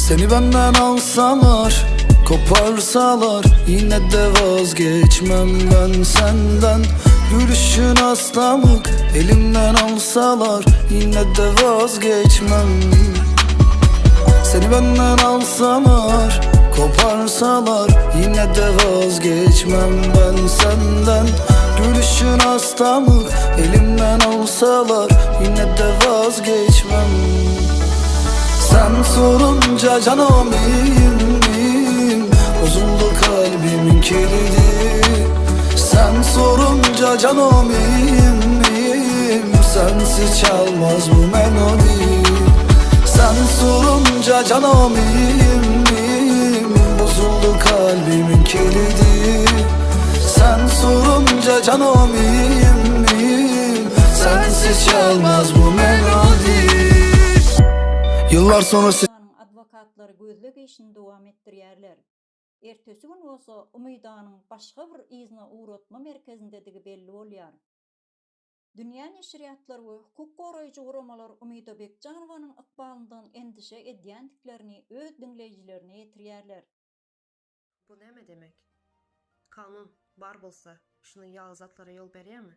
Seni benden alsalar, koparsalar Yine de vazgeçmem ben senden Gülüşün hastalık, elimden alsalar Yine de vazgeçmem Seni benden alsalar, koparsalar Yine de vazgeçmem ben senden Gülüşün hastalık, elimden alsalar Yine de vazgeçmem Sen sorunca canım iyiyim, iyiyim Bozuldu kalbimin kilidi Sen sorunca canım iyiyim, iyiyim Sensiz çalmaz bu melodi Sen sorunca canım iyiyim, iyiyim Bozuldu kalbimin kilidi Sen sorunca canım iyiyim, iyiyim Sensiz çalmaz bu melodi Yıllar sonra Umydanyň adwokatlary gözleg işini dowam etdirýärler. Ertesi gün bolsa Umydanyň başga bir yzyna ugratma merkezindedigi belli bolýar. Dünýä neşirýatlary we hukuk goraýjy guramalar Umyda Bekjanowanyň ykbalyndan endişe edýändiklerini öz diňleýjilerine ýetirýärler. Bu näme demek? Kanun bar bolsa, şuny ýaly zatlara ýol berýämi?